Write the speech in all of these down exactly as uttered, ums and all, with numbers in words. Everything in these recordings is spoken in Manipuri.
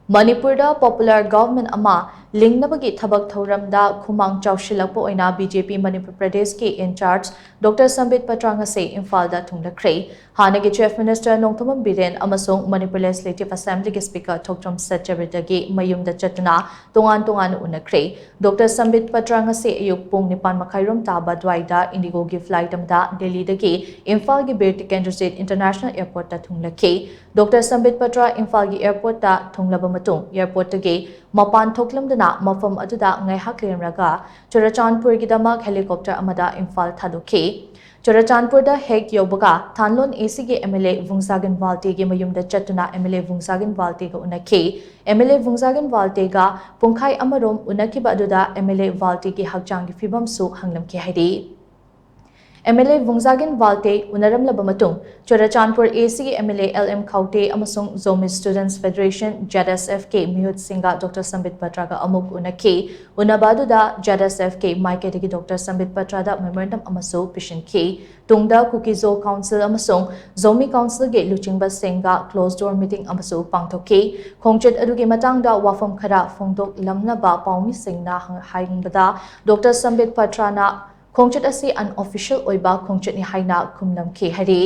ꯃꯅꯤꯄꯨꯔꯗ popular government ꯑꯃ ꯂꯤꯡꯅꯕꯒꯤ ꯊꯕꯛ ꯊꯧꯔꯝꯗ ꯈꯨꯃꯥꯡ ꯆꯥꯎꯁꯤꯜꯂꯛꯄ ꯑꯣꯏꯅ BJP ꯃꯅꯤꯄꯨꯔ ꯄ꯭ꯔꯗꯦꯁꯀꯤ in charge Doctor ꯁꯝꯕꯤꯠ ꯄꯇ꯭ꯔꯥ ꯉꯁꯤ ꯏꯝꯐꯥꯜꯗ ꯊꯨꯡꯂꯈ꯭ꯔꯦ꯫ ꯍꯥꯟꯅꯒꯤ Chief Minister ꯅꯣꯡꯊꯣꯝꯕꯝ ꯕꯤꯔꯦꯟ ꯑꯃꯁꯨꯡ ꯃꯅꯤꯄꯨꯔ Legislative Assemblyꯒꯤ Speaker ꯊꯣꯛꯆꯣꯝ ꯁꯠꯌꯕ꯭ꯔꯇꯒꯤ ꯃꯌꯨꯝꯗ ꯆꯠꯇꯨꯅ ꯇꯣꯉꯥꯟ ꯇꯣꯉꯥꯟꯅ ꯎꯅꯈ꯭ꯔꯦ꯫ Doctor ꯁꯝꯕꯤꯠ ꯄꯇ꯭ꯔꯥ ꯉꯁꯤ ꯑꯌꯨꯛ ꯄꯨꯡ ꯅꯤꯄꯥꯟ ꯃꯈꯥꯏꯔꯣꯝ ꯇꯥꯕ ꯑꯗꯨꯋꯥꯏꯗ IndiGoꯒꯤ flight ꯑꯃꯗ ꯗꯦꯜꯂꯤꯗꯒꯤ ꯏꯝꯐꯥꯜꯒꯤ ꯕꯤꯔ ꯇꯤꯀꯦꯟꯗ꯭ꯔꯖꯤꯠ International Airportꯇ ꯊꯨꯡꯂꯈꯤ꯫ Doctor ꯁꯝꯕꯤꯠ ꯄꯇ꯭ꯔꯥ ꯏꯝꯐꯥꯜꯒꯤ airportꯇ ꯊꯨꯡꯂꯕ ꯃꯇꯨꯡ airportꯇꯒꯤ ꯃꯄꯥꯟ ꯊꯣꯛꯂꯝꯗꯨꯅ ꯃꯐꯝ ꯑꯗꯨꯗ ꯉꯥꯏꯍꯥꯛ ꯂꯩꯔꯝꯂꯒ ꯆꯨꯔꯆꯥꯟꯄꯨꯔꯒꯤꯗꯃꯛ helicopter ꯑꯃꯗ ꯏꯝꯐꯥꯜ ꯊꯥꯗꯣꯛꯈꯤ꯫ ꯆꯨꯔꯆꯥꯟꯄꯨꯔꯗ ꯍꯦꯛ ꯌꯧꯕꯒ ꯊꯥꯟꯂꯣꯟ ACꯒꯤ MLA ꯚꯨꯡꯖꯥꯒꯤꯟ ꯋꯥꯜꯇꯦꯒꯤ ꯃꯌꯨꯝꯗ ꯆꯠꯇꯨꯅ MLA ꯚꯨꯡꯖꯥꯒꯤꯟ ꯋꯥꯜꯇꯦꯒ ꯎꯅꯈꯤ꯫ MLA ꯚꯨꯡꯖꯥꯒꯤꯟ ꯋꯥꯜꯇꯦꯒ ꯄꯨꯡꯈꯥꯏ ꯑꯃꯔꯣꯝ ꯎꯅꯈꯤꯕ ꯑꯗꯨꯗ MLA ꯋꯥꯜꯇꯦꯒꯤ ꯍꯛꯆꯥꯡꯒꯤ ꯐꯤꯕꯝꯁꯨ ꯍꯪꯂꯝꯈꯤ ꯍꯥꯏꯔꯤ꯫ MLA ꯚꯨꯡꯖꯥꯒꯤꯟ ꯋꯥꯜꯇꯦ ꯎꯅꯔꯝꯂꯕ ꯃꯇꯨꯡ ꯆꯨꯔꯆꯥꯟꯄꯨꯔ ACꯒꯤ MLA LM ꯈꯥꯎꯇꯦ ꯑꯃꯁꯨꯡ Zomi Students Federation, ZSFꯀꯤ ꯃꯤꯍꯨꯠꯁꯤꯡꯒ Doctor ꯁꯝꯕꯤꯠ ꯄꯇ꯭ꯔꯥꯒ ꯑꯃꯨꯛ ꯎꯅꯈꯤ꯫ ꯎꯅꯕ ꯑꯗꯨꯗ ZSFꯀꯤ ꯃꯥꯏꯀꯩꯗꯒꯤ Doctor ꯁꯝꯕꯤꯠ ꯄꯇ꯭ꯔꯥꯗ memorandum ꯑꯃꯁꯨ ꯄꯤꯁꯤꯟꯈꯤ꯫ ꯇꯨꯡꯗ ꯀꯨꯀꯤꯖꯣ Council ꯑꯃꯁꯨꯡ Zomi Councilꯒꯤ ꯂꯨꯆꯤꯡꯕꯁꯤꯡꯒ closed door meeting ꯑꯃꯁꯨ ꯄꯥꯡꯊꯣꯛꯈꯤ꯫ ꯈꯣꯡꯆꯠ ꯑꯗꯨꯒꯤ ꯃꯇꯥꯡꯗ ꯋꯥꯐꯝ ꯈꯔ ꯐꯣꯡꯗꯣꯛꯂꯝꯅꯕ ꯄꯥꯎꯃꯤꯁꯤꯡꯅ ꯍꯪ-, ꯍꯪꯕꯗ Doctor ꯁꯝꯕꯤꯠ ꯄꯇ꯭ꯔꯥꯅ ꯈꯣꯡꯆꯠ ꯑꯁꯤ unofficial ꯑꯣꯏꯕ ꯈꯣꯡꯆꯠꯅꯤ ꯍꯥꯏꯅ ꯈꯨꯝꯂꯝꯈꯤ ꯍꯥꯏꯔꯤ꯫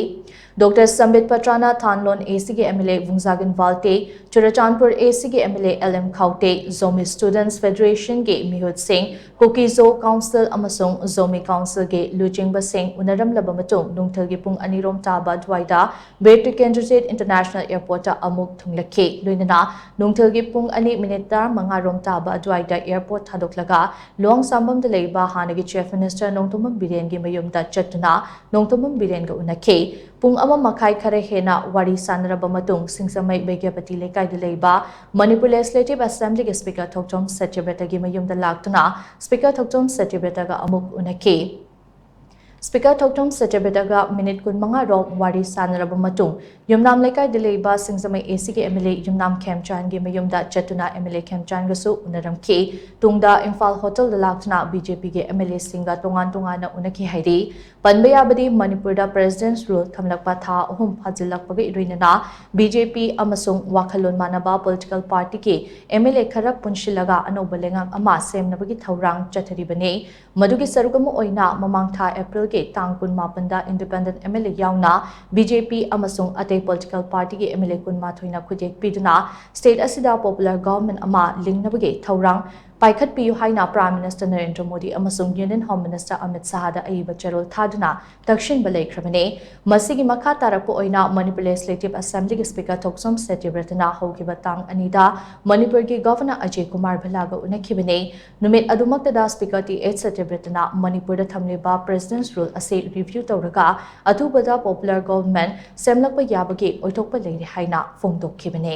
Doctor ꯁꯝꯕꯤꯠ ꯄꯇ꯭ꯔꯥꯅ ꯊꯥꯟꯂꯣꯟ ACꯒꯤ MLA Vungzagin ꯋꯥꯜꯇꯦ, Churachandpur ACꯒꯤ MLA LM ꯈꯥꯎꯇꯦ, Zomi Students Federationꯒꯤ ꯃꯤꯍꯨꯠꯁꯤꯡ, ꯀꯨꯀꯤꯖꯣ Council ꯑꯃꯁꯨꯡ Zomi Councilꯒꯤ ꯂꯨꯆꯤꯡꯕꯁꯤꯡ ꯎꯅꯔꯝꯂꯕ ꯃꯇꯨꯡ ꯅꯨꯡꯊꯤꯜꯒꯤ ꯄꯨꯡ ꯑꯅꯤꯔꯣꯝ ꯇꯥꯕ ꯑꯗꯨꯋꯥꯏꯗ ꯕꯤꯔ ꯇꯤꯀꯦꯟꯗ꯭ꯔꯖꯤꯠ International Airportꯇ ꯑꯃꯨꯛ ꯊꯨꯡꯂꯈꯤ꯫ ꯂꯣꯏꯅꯅ ꯅꯨꯡꯊꯤꯜꯒꯤ ꯄꯨꯡ ꯑꯅꯤ minute ꯇꯔꯥꯃꯉꯥꯔꯣꯝ ꯇꯥꯕ ꯑꯗꯨꯋꯥꯏꯗ airport ꯊꯥꯗꯣꯛꯂꯒ ꯂꯨꯋꯥꯡꯁꯥꯡꯕꯝꯗ ꯂꯩꯕ ꯍꯥꯟꯅꯒꯤ Chief Minister ꯅꯣꯡꯊꯣꯝꯕꯝ ꯕꯤꯔꯦꯟꯒꯤ ꯃꯌꯨꯝꯗ ꯆꯠꯇꯨꯅ ꯅꯣꯡꯊꯣꯝꯕꯝ ꯕꯤꯔꯦꯟꯒ ꯎꯅꯈꯤ꯫ ꯄꯨꯡ ꯑꯃ ꯃꯈꯥꯏ ꯈꯔ ꯍꯦꯟꯅ ꯋꯥꯔꯤ ꯁꯥꯟꯅꯔꯕ ꯃꯇꯨꯡ ꯁꯤꯡꯖꯃꯩ ꯕꯩꯗ꯭ꯌꯥꯄꯇꯤ ꯂꯩꯀꯥꯏꯗ ꯂꯩꯕ ꯃꯅꯤꯄꯨꯔ Legislative Assemblyꯒꯤ Speaker ꯊꯣꯛꯆꯣꯝ ꯁꯠꯌꯕ꯭ꯔꯇꯒꯤ ꯃꯌꯨꯝꯗ ꯂꯥꯛꯇꯨꯅ Speaker ꯊꯣꯛꯆꯣꯝ ꯁꯠꯌꯕ꯭ꯔꯇꯒ ꯑꯃꯨꯛ ꯎꯅꯈꯤ꯫ Speaker ꯊꯣꯛꯆꯣꯝ ꯁꯇ꯭ꯌꯕ꯭ꯔꯇꯒ ꯃꯤꯅꯤꯠ ꯀꯨꯟꯃꯉꯥ ꯔꯣꯝ ꯋꯥꯔꯤ ꯁꯥꯟꯅꯔꯕ ꯃꯇꯨꯡ, ꯌꯨꯝꯅꯥꯝ ꯂꯩꯀꯥꯏꯗ ꯂꯩꯕ ꯁꯤꯡꯖꯃꯩ A C ꯒꯤ M L A ꯌꯨꯝꯅꯥꯝ ꯈꯦꯝꯆꯥꯟꯒꯤ ꯃꯌꯨꯝꯗ ꯆꯠꯇꯨꯅ M L A ꯈꯦꯝꯆꯥꯟꯒꯁꯨ ꯎꯅꯔꯝꯈꯤ꯫ ꯇꯨꯡꯗ ꯏꯝꯐꯥꯜ ꯍꯣꯇꯦꯜꯗ ꯂꯥꯛꯇꯨꯅ B J P ꯒꯤ M L A ꯁꯤꯡꯒ ꯇꯣꯉꯥꯟ ꯇꯣꯉꯥꯟꯅ ꯎꯅꯈꯤ ꯍꯥꯏꯔꯤ꯫ ꯄꯟꯕ ꯌꯥꯕꯗꯤ, ꯃꯅꯤꯄꯨꯔꯗ President's Rule ꯊꯝꯂꯛꯄ ꯊꯥ ꯑꯍꯨꯝ ꯐꯥꯖꯤꯜꯂꯛꯄꯒ ꯏꯔꯣꯏꯅꯅ B J P ꯑꯃꯁꯨꯡ ꯋꯥꯈꯜꯂꯣꯟ ꯃꯥꯟꯅꯕ political party ꯒꯤ M L A ꯈꯔ ꯄꯨꯟꯁꯤꯜꯂꯒ ꯑꯅꯧꯕ ꯂꯩꯉꯥꯛ ꯑꯃ ꯁꯦꯝꯅꯕꯒꯤ ꯊꯧꯔꯥꯡ ꯆꯠꯊꯔꯤꯕꯅꯤ꯫ ꯃꯗꯨꯒꯤ ꯁꯔꯨꯛ ꯑꯃ ꯑꯣꯏꯅ ꯃꯃꯥꯡ ꯊꯥ April ꯒꯤ ꯇꯥꯡ ꯀꯨꯟꯃꯥꯄꯟꯗ independent M L A ꯌꯥꯎꯅ B J P ꯑꯃꯁꯨꯡ ꯑꯇꯩ political party ꯒꯤ M L A ꯀꯨꯟꯃꯥꯊꯣꯏꯅ ꯈꯨꯠꯌꯦꯛ ꯄꯤꯗꯨꯅ state ꯑꯁꯤꯗ popular government ꯑꯃ ꯂꯤꯡꯅꯕꯒꯤ ꯊꯧꯔꯥꯡ ꯄꯥꯏꯈꯠꯄꯤꯌꯨ ꯍꯥꯏꯅ Prime Minister ꯅꯔꯦꯟꯗ꯭ꯔ ꯃꯣꯗꯤ ꯑꯃꯁꯨꯡ Union Home Minister ꯑꯃꯤꯠ ꯁꯥꯍꯗ ꯑꯏꯕ ꯆꯦꯔꯣꯜ ꯊꯥꯗꯨꯅ ꯇꯛꯁꯤꯟꯕ ꯂꯩꯈ꯭ꯔꯕꯅꯤ꯫ ꯃꯁꯤꯒꯤ ꯃꯈꯥ ꯇꯥꯔꯛꯄ ꯑꯣꯏꯅ ꯃꯅꯤꯄꯨꯔ Legislative Assembly ꯒꯤ Speaker ꯊꯣꯛꯆꯣꯝ ꯁꯇ꯭ꯌꯕ꯭ꯔꯇꯅ ꯍꯧꯈꯤꯕ ꯇꯥꯡ ꯑꯅꯤꯗ ꯃꯅꯤꯄꯨꯔꯒꯤ Governor ꯑꯖꯌ ꯀꯨꯃꯥꯔ ꯚꯜꯂꯥꯒ ꯎꯅꯈꯤꯕꯅꯤ꯫ ꯅꯨꯃꯤꯠ ꯑꯗꯨꯃꯛꯇꯗ Speaker Th Satyabrata ꯅ ꯃꯅꯤꯄꯨꯔꯗ ꯊꯝꯂꯤꯕ President's Rule ꯑꯁꯤ review ꯇꯧꯔꯒ ꯑꯊꯨꯕꯗ popular government ꯁꯦꯝꯂꯛꯄ ꯌꯥꯕꯒꯤ ꯑꯣꯏꯊꯣꯛꯄ ꯂꯩꯔꯦ ꯍꯥꯏꯅ ꯐꯣꯡꯗꯣꯛꯈꯤꯕꯅꯤ꯫